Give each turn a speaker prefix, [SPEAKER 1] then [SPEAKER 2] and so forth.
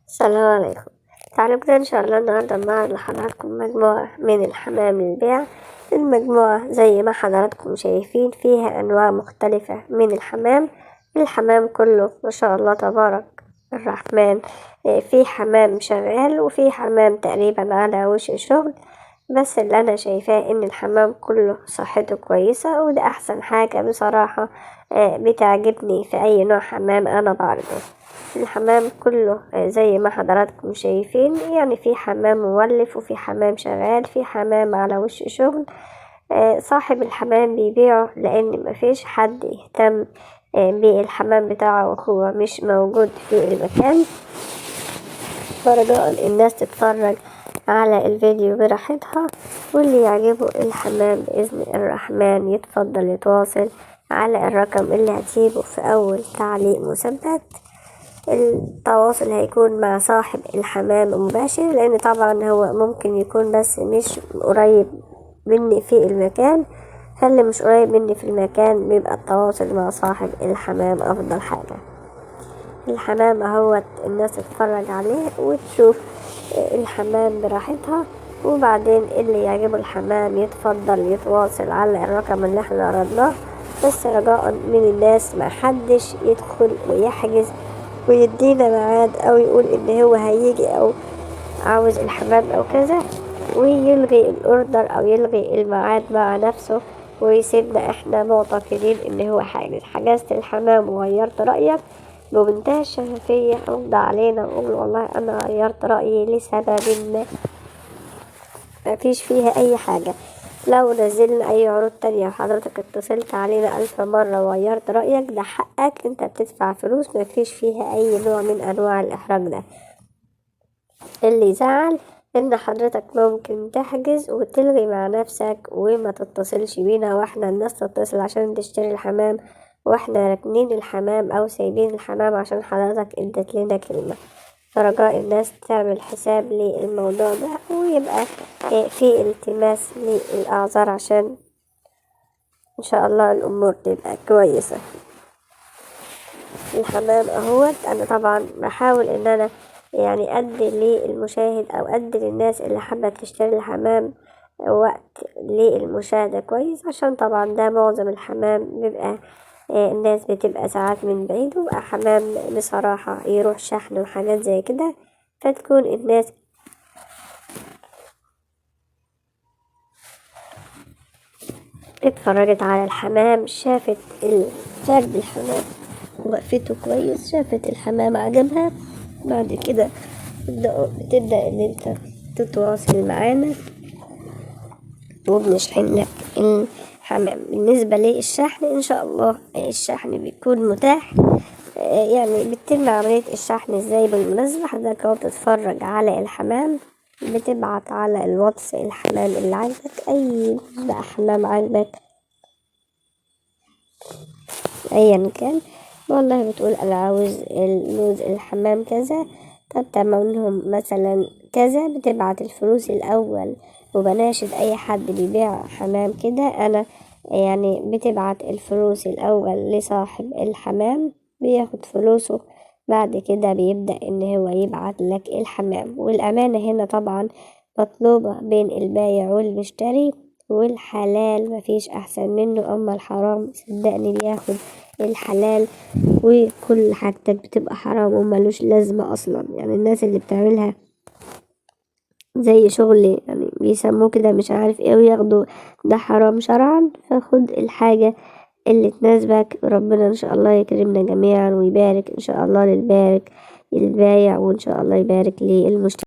[SPEAKER 1] السلام عليكم. تعالوا كده ان شاء الله النهارده نعرض لحضراتكم مجموعة من الحمام للبيع. المجموعة زي ما حضراتكم شايفين فيها انواع مختلفة من الحمام. الحمام كله ما شاء الله تبارك الرحمن، في حمام شغال وفي حمام تقريبا على وش شغل، بس اللي انا شايفاه ان الحمام كله صحته كويسة، وده احسن حاجة بصراحة بتعجبني في اي نوع حمام انا بعرضه. الحمام كله زي ما حضراتكم شايفين، يعني في حمام مولف وفي حمام شغال، في حمام على وش شغل. صاحب الحمام بيبيعه لان مفيش حد يهتم بالحمام بتاعه وهو مش موجود في المكان. فرجاء الناس تتفرج على الفيديو براحتها، واللي يعجبه الحمام بإذن الرحمن يتفضل يتواصل على الرقم اللي هتسيبه في أول تعليق مثبت. التواصل هيكون مع صاحب الحمام مباشر، لأن طبعا هو ممكن يكون بس مش قريب مني في المكان، فاللي مش قريب مني في المكان بيبقى التواصل مع صاحب الحمام أفضل حاجة. الحمام اهوت الناس تتفرج عليه وتشوف الحمام براحتها، وبعدين اللي يعجبه الحمام يتفضل يتواصل على الرقم اللي احنا عرضناه. بس رجاء من الناس ما حدش يدخل ويحجز ويدينا ميعاد او يقول ان هو هيجي او عاوز الحمام او كذا، ويلغي الاوردر او يلغي الميعاد مع نفسه ويسيبنا احنا معتقدين ان هو حاجز. حجزت الحمام وغيرت رأيك بمنتهى الشفافية، رد علينا وقول والله انا غيرت رأيي لسبب ما، مفيش فيها اي حاجة. لو نزلنا اي عروض تانية وحضرتك اتصلت علينا 1000 مرة وغيرت رأيك، ده حقك، انت بتدفع فلوس، مفيش فيها اي نوع من انواع الاحراج. ده اللي يزعل ان حضرتك ممكن تحجز وتلغي مع نفسك وما تتصلش بينا، واحنا الناس تتصل عشان تشتري الحمام واحنا راكنين الحمام او سايبين الحمام عشان حضرتك اديت لنا كلمة. فرجاء الناس تعمل حساب للموضوع ده، ويبقى في التماس للأعذار عشان إن شاء الله الأمور تبقى كويسة. الحمام اهوت أنا طبعا بحاول إن أنا يعني أدي للمشاهد أو أدي للناس اللي حابة تشتري الحمام وقت للمشاهدة كويس، عشان طبعا ده معظم الحمام بيبقى الناس بتبقى ساعات من بعيد، وبقى حمام بصراحة يروح شحن وحاجات زي كده، فتكون الناس اتفرجت على الحمام، شافت فرد الحمام وقفته كويس، شافت الحمام عجبها، بعد كده بتبدأ ان انت تتواصل معانا وبنشحن لك الحمام. بالنسبة للشحن ان شاء الله الشحن بيكون متاح. يعني بتتم عملية الشحن ازاي؟ بالمناسبة حضرتك لو بتتفرج على الحمام بتبعت على الواتس الحمام اللي عاجبك، اي بقى حمام عاجبك ايا كان، والله بتقول انا عاوز اللوز الحمام كذا، طب تمنهم مثلا كذا، بتبعت الفلوس الاول. وبناشد اي حد بيبيع حمام كده، انا يعني بتبعت الفلوس الاول لصاحب الحمام، بياخد فلوسه، بعد كده بيبدأ ان هو يبعت لك الحمام. والامانة هنا طبعا مطلوبة بين البايع والمشتري، والحلال مفيش احسن منه، اما الحرام صدقني بياخد الحلال وكل حاجتك بتبقى حرام وملوش لازمة اصلا. يعني الناس اللي بتعملها زي شغل يعني بيسموه كده مش عارف ايه وياخدوا ده حرام شرعا. فخد الحاجة اللي تناسبك، ربنا ان شاء الله يكرمنا جميعا ويبارك ان شاء الله للبارك البايع، وان شاء الله يبارك للمشتري.